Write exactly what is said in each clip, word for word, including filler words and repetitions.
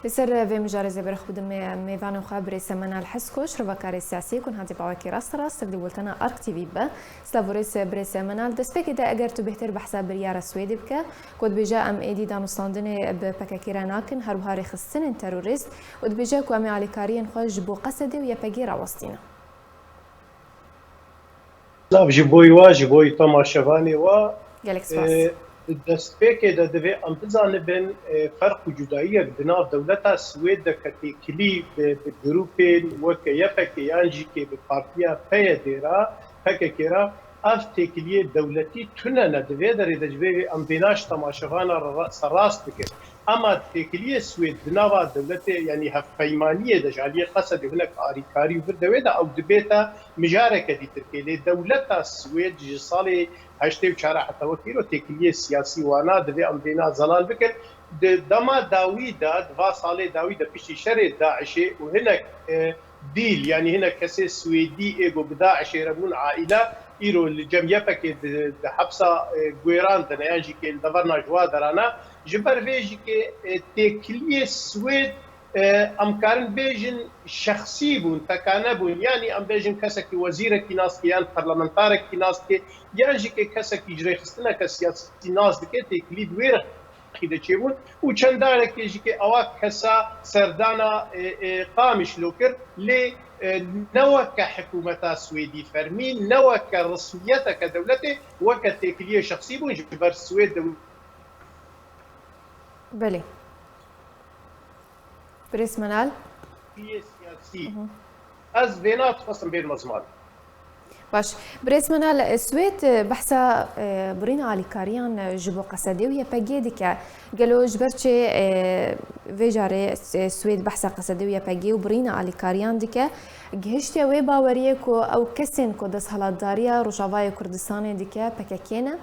Li ser vê mijarê zêberix bidime mêvanê xwe birêz Semenal Heskoş, rovakarê siyasî ku niha dê bi awakî rasterast tevlî bultena Ark T V be. Silav û rêz birêz Semenal, destpêkê de eger tu bêhtir behsa biryara Swêdê bike, ku dibêje em êdî danûstandinê bi P K K re nakin, her wiha rêxistinên terorîst û dibêje ku em ê alîkariyên xwe ji bo Qesedê û Y P G rawestîne. Silav ji bo wa, ji bo temaşevanê wa. Gelek spas. E, di destpêkê de divê em bizanibin, e, ferq û cudayiyek di nav dewleta Swêd de ke têkilî bi, bi grûpên weke Y P G yan jî kê bi partiya P Y D re, P K K re, ev têkiliyê dewletî tune ne. Di vê derê de ji vê em vêna ji temaşevana re ra-, serrast bikin. Ema têkiliyê Swêd di nava dewletê, yanî hevpeymaniyê de ji aliyê Qesedê hinek arîkarî û vir de wê de ew dibête mijareke dîtirkê. Lê dewleta Swêd ji salê heştê û çar heta wek îro têkiliyê siyasî wana, divê em vêna zelal bikin. Di dema dawî de, di va salê dawî de piştî şerê DAIŞê û hinek, e, dîl, yanî hinek kesê Swêdî ê ku bi DAIŞê re bûn aîle, îro li cem Y P G di, di hepsa, e, guêran de ne, yan jî kê li deverna ji wa derane. Ji ber vê jî kê, e, têkiliyê Swêd, e, em karin bêjin şexsî bûn, tekane bûn, yanî em bêjin kesekî wezîrekî nas dike, yan parlamentarekî nas dike, yan jî kê kesekî ji rêxistineke siyasî nas dike, têkilî di wê rexî de çêbûn û çendarekê jî kê ewa kesa serdana, e, e, Qamişlo kir, lê, e, ne weke hikûmeta Swêdî fermî, ne weke resmiyeteke dewletê, weke têkiliyê şexsî bûn ji ber Swêd de. Belê. Birêz Menal. Têkiliyê siyasî. Hı hı. Ez vêna dixwestim bênime ziman. Baş. Birêz Menal, Swêd, e, behsa, e, birîna alîkariyan, e, ji bo Qesedê û Y P G dike. Gelo ji ber çi, e, vê carê, e, Swêd behsa Qesedê û Y P G û birîna alîkariyan dike? Gihiştiye wê baweriyê ku ew kesên ku desthilatdariya Rojavayê Kurdistanê dike P K K ne?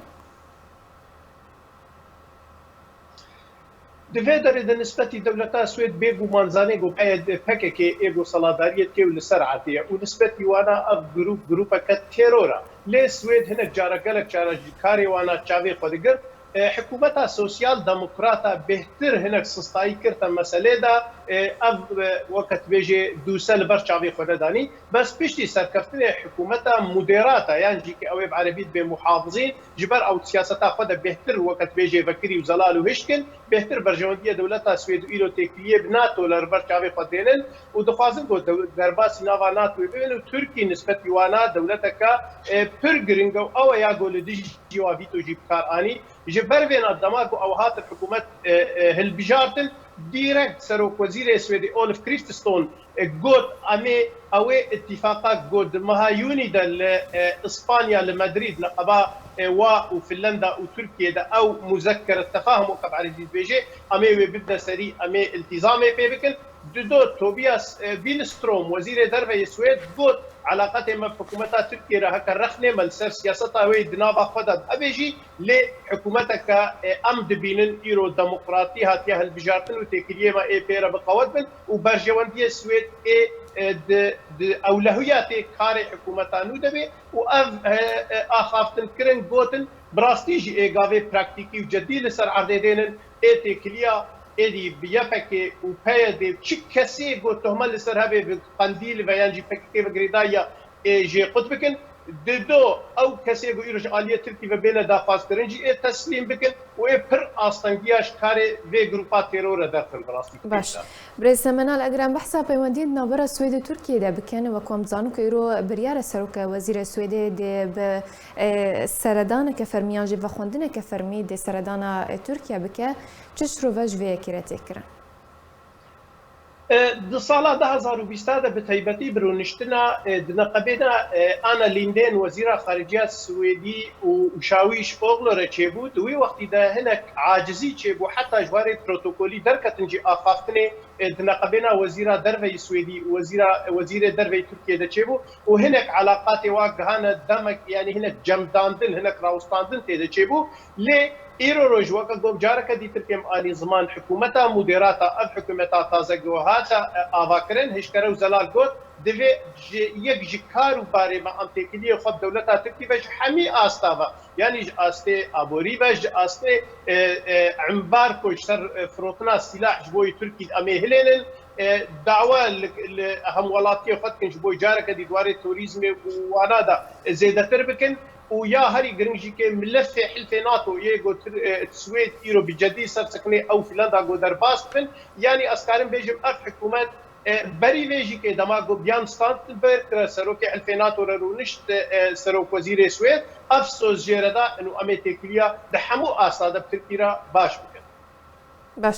Di vê derê de nisbetî dewleta Swêd bêguman zanê ku P Y D, P K K ê ku seladariyê dike û li ser erdê ye û nisbetî wana ev grûp, grûpeke teror e. Lê Swêd hinek cara, gelek cara ji karê wana çavê xwe digir. E, hikûmeta sosyal demokrata bêhtir hinek sistayî kir te meselê de, e, ev, e, weke dibêjê dûse li ber çavê xwe nedanî. Bes piştî serkeftinê hikûmeta moderata, yan jî ke ew ê bi erebî dibê muhafizîn, ji ber ew siyaseta xwe de bêhtir weke dibêjê vekirî û zelal û hişk in, bêhtir berjewendiyê dewleta Swêd û îro têkiliyê bi NATO li ber çavê xwe dênin û dixwazin ku dew-, derbasî nava NATOyê bibin û Tirkî nisbetî wana dewleteke, e, pir giring e û ew e ya ku li dijî wa vîto jî bi kar anî. Ji ber vêna dema ku ew hatin hikûmet, e, e, hilbijartin, dîrekt serokwezîrê Swêdê Ulf Kristersson, e, got, em ê ew ê îtîfaqa ku di meha Yûnî de li, e, Îspanya, li Madrîd, neqeba, e, wa û Finlanda û Tirkiye de ew muzekeret tefahum weke bi erebî dibêje, em ê wê bibne serî, em ê îltîzamê pê bikin. Dido Tobias, e, Billström, wezîrê derve yê Swêd, got, eleqetê me bi hikûmeta Tirkiye re heke rexnê me li ser siyaseta wê di nava xwe de dibe jî, lê hikûmeteke, e, em dibînin îro demokratî hatiye hilbijartin û têkiliyê me ê pê re bi qewet bin û berjewendiyê Swêd ê, e, di, di ewlehiya tê karê hikûmeta nû de bê û ev, e, e, axaftin kirin, gotin, bi rastî jî ê gavê praktîkî û cedî li ser erdê dênin, ê têkiliya êdî bi Y P G û P Y D û çi kesê ku tohme li ser hebe bi Qendîl ve yan jî P K K ve girêdayiya, ê jê qut bikin. Dido ew kesê ku îro ji aliyê Tirkî ve bêne daxwazkirin jî ê teslîm bikin û ê pir astengiya ji karê vê grûpa teror re derxin bi rastî. Baş. Birêz Semenal, eger em behsa peywendiyên di navbera Swêd û Tirkiyê de bikin, wek ku em dizanin ku îro biryar e serok wezîrê Swêdê dê bi, e, seredaneke fermî yan jî vexwendineke fermî dê seredana, e, Tirkiye bike, çi şirove ji vê yekê re tê kirin? E, di sala du hazar û bîst de bi taybetî bi rûniştina, e, di neqebê de, e, Anna Lindên, wezîra xariciya Swêdî û, û Şawîş Oglu re çêbû, di wî wextî de hinek acizî çêbû, heta ji warê protokolî derketin jî axaftinê, e, di neqebêna wezîra derve yî Swêdî û wezîra, wezîrê derve yî Tirkiyê de çêbû û hinek elaqatê wa gihane demek, yanî hinek cemdandin, hinek rawestandin tê de çêbû. Lê îro roj weke ku careke dîtir kêm anî ziman, hikûmeta moderata, ev hikûmeta taze ku hate, e, avakirin, hişkere û zelal got, Divê ji yek ji kar û barê me em têkiliyê xwe bi dewleta Tirkî ve ji hemî asta ve, yanî ji astê aborî ve, ji astê, e, e, embargo ji ser, e, firotina sîlah ji bo yê Tirkî em ê hilênin, e, dawa li, li hemwelatiyê xwe dikin ji bo careke dî di warê turîzmê û wana de zêdetir bikin û ya herî giring jî kê milefê hilfê NATO yê got, e, Swêd îro bi cedî ser sikinê ew filan da got derbas bibin. Yanî ez karim bêjim ev hikûmet E, berî vê jî kê dema ku Björn Stoltenberg re serokê Hilfê NATO re rûnişt, e, serokwezîrê Swêd, ev soz jê re da, û em ê têkiliya di hemû asta de bi Tirkî re baş bikin. Baş.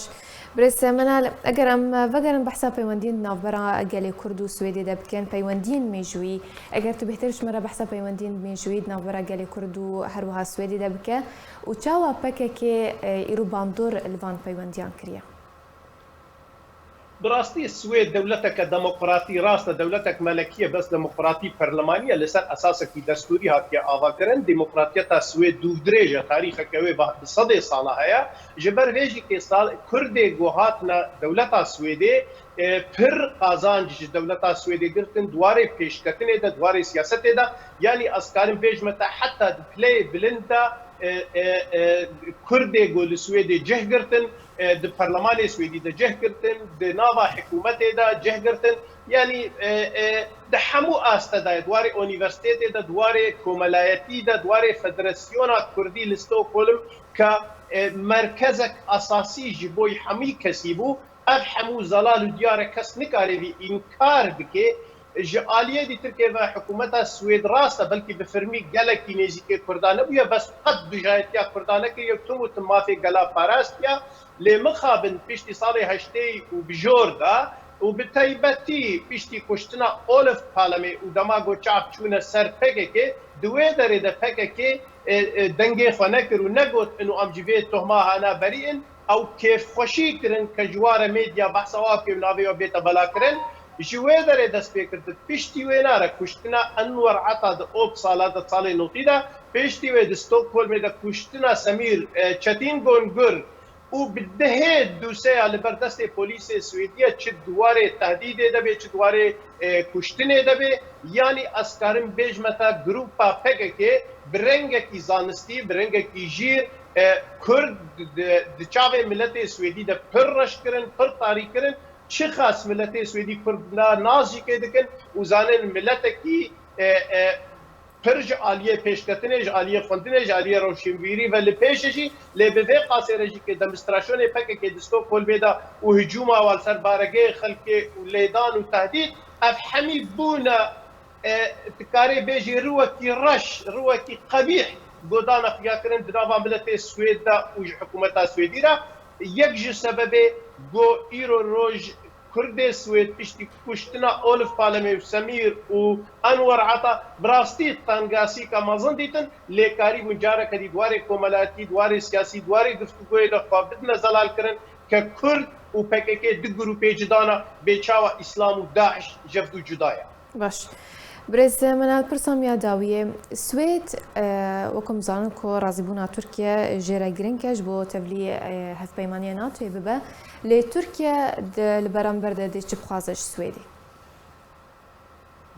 Birêz Menal, eger em vegerin behsa peywendiyên di navbera gelê Kurd û Swêdê de bikin, peywendiyên mêjûyî, eger tu bêhtir ji me re behsa peywendiyên mêjûyî di navbera gelê Kurd û her wiha Swêdê de bike û çawa P K K, e, îro bandor li van peywendiyan kiriye? Bi rastî Swêd dewleteke demokratî, rast e, dewletek melekî ye, bes demokratî perlemanî ye, li ser esasekî destûrî hatiye avakirin. Demokratiyeta Swêd dûvdirêj e, tarîxeke wê bi sedê sala heye. Ji ber vê jî kê sal Kurdê ku hatine dewleta Swêdê, e, pir qazanc ji dewleta Swêdê girtin, di warê pêşketinê de, di warê siyasetê de. Yanî ez karim bêjime te heta di pileyê bilind de, e, e, e, Kurdê ku li Swêdê cih girtin, e, di perlemanê Swêdî de cih girtin, di nava hikûmetê de cih girtin. Yanî, e, e, di hemû aste de, di warê unîversîtetê de, di warê komelayetî de, di warê Federasyona Kurdî li Stockholm ke, e, merkezek esasî ji bo hemî kesî bû, ev hemû zelal û diyar e, kes nikare vî înkar bike. Ji aliyê dî Tirkiye ve hikûmeta Swêd rast e, belkî bi fermî gelekî nêzîkê Kurda nebûye, bes qet dijayetiya Kurda nekiriye, tim û tim mafê gela parastiye. Lê mixabin piştî salê heştê û bi jor de û bi taybetî piştî kuştina Olof Palemê û dema ku çav çûne ser P K K, di wê derê de P K K, e, e, dengê xwe nekir û negot, ino em ji vê tohma hana berî in. Ew kêfxweşî kirin ke ji wa re medya behsa wa bike û navê we bête belakirin. Ji wê derê dest pê kir, di piştî wêna re kuştina Enwer Ata di Uppsala de salê notî de, piştî wê di Stockholmê de kuştina Semîr, e, Çetin Gongur û bi dehê dûseya li ber destê polîsê Swêdî ye, çi di warê tehdîdê de bê, çi di warê, e, kuştinê de bê. Yanî ez karim bêjme te, grupa P K K bi rengekî zanistî, bi rengekî jîr, e, Kurd di, di, di çavê miletê Swêdî de pir reş kirin, pir tarî kirin. Çiqas miletê Swêdî Kurd na, nas jî kê dikin û zanin miletekî, e, e, pir ji aliyê pêşketinê, ji aliyê xwendinê, ji aliyê rewşenbîrî ve li pêş e jî, lê bi vê qasê re jî kê demonstrasyonê P K K di Stockholmê de û hicûma wan ser baregehê xelkê û lêdan û tehdîd, ev hemî bûne, e, dikarê bêjî riwekî reş, riwekî qebîh godana xuya kirin di nava miletê Swêd de û ji hikûmeta Swêdî re. Yek ji sebebê ku îro roj Kurdê Swêd piştî kuştina Olof Paleme û Semîr û Enwer Ata bi rastî tengasîka mezin dîtin, lê karîbûn careke dî di warê komelayetî, di warê siyasî, di warê giftûgoyê de xwe bidine zelalkirin ke Kurd û P K K du grûpê cuda ne, bê çawa Îslam û DAIŞ ji hev du cuda ye. Baş. Birêz Menal, pirsa me ya dawiyê. Swêd, e, wek em zanin ku razîbûna Tirkiye jê re giring e ji bo tevlî, e, hevpeymaniya NATOyê bibe. Lê Tirkiye di, li beramber de dê çi bixwaze ji Swêdê?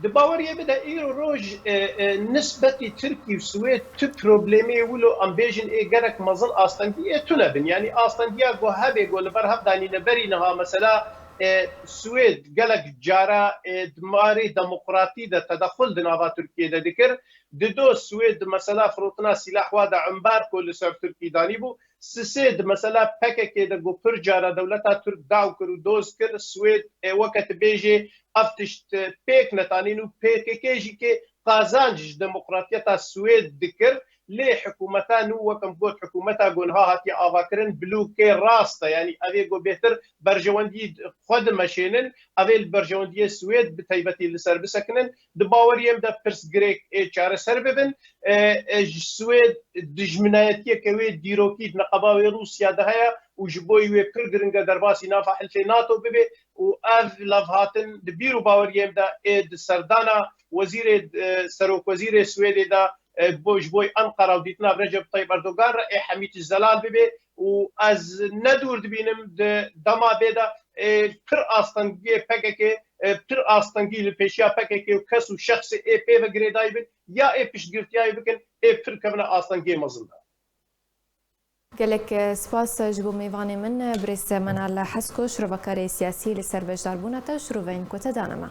Di baweriyê min de îro roj, e, e, nisbetî Tirkî û Swêd tu problemê wilo em bêjin ê gerek mezin astengiyê tune bin. Yanî astengiya ku hebe ku li ber hev danîne berî niha mesela, e, Swêd gelek cara, e, di marê demokratî de tedexul di nava Tirkiyê de dikir. Dido Swêd di mesela firotina sîlah wa de embargo li ser Tirkî danîbû. Sisê di mesela P K K de ku pir cara dewleta Tirk daw kir û doz kir, Swêd, e, weke tu bêjê ev tişt, e, pêk netanîn û P K K jî kê qazanc ji demokratiyeta Swêd dikir. Lê hikûmeta nû, wek em got, hikûmeta ku niha hatiye avakirin, bilûkê rast e. Yanî ev ê ku bêhtir berjewendiyî xwe dimeşênin, ev ê li berjewendiyê Swêd bi taybetî li ser bisekinin. Di baweriyê min de pirsgirêk ê çareser bibin. E, e, ji Swêd dijminayetiyeke wê dîrokî di neqeba wê Rûsya de heye û ji bo wê pir giring e derbasî nava hilfê NATO bibe û ev levhatin di bîr û baweriyê min de ê di serdana wezîrê, e, serokwezîrê Swêdê de, e, bo, ji bo Enqera û dîtina bi Recep Tayyip Erdogan re ê hemî tişt zelal bibe û ez ne dûr dibînim di dema bê de, e, pir astengiyê P K K, e, pir astengî li pêşiya P K K û kes û şexsê ê pê ve girêdayî bin, ya ê piştgirtiyayê bikin, ê pir kevine astengiyê mezin de. Gelek, e, spas ji bo mêvanê min, e, birêz Menal Hesko, şirovekarê siyasî li ser beşdarbûna te, şiroveyên ku te dane me.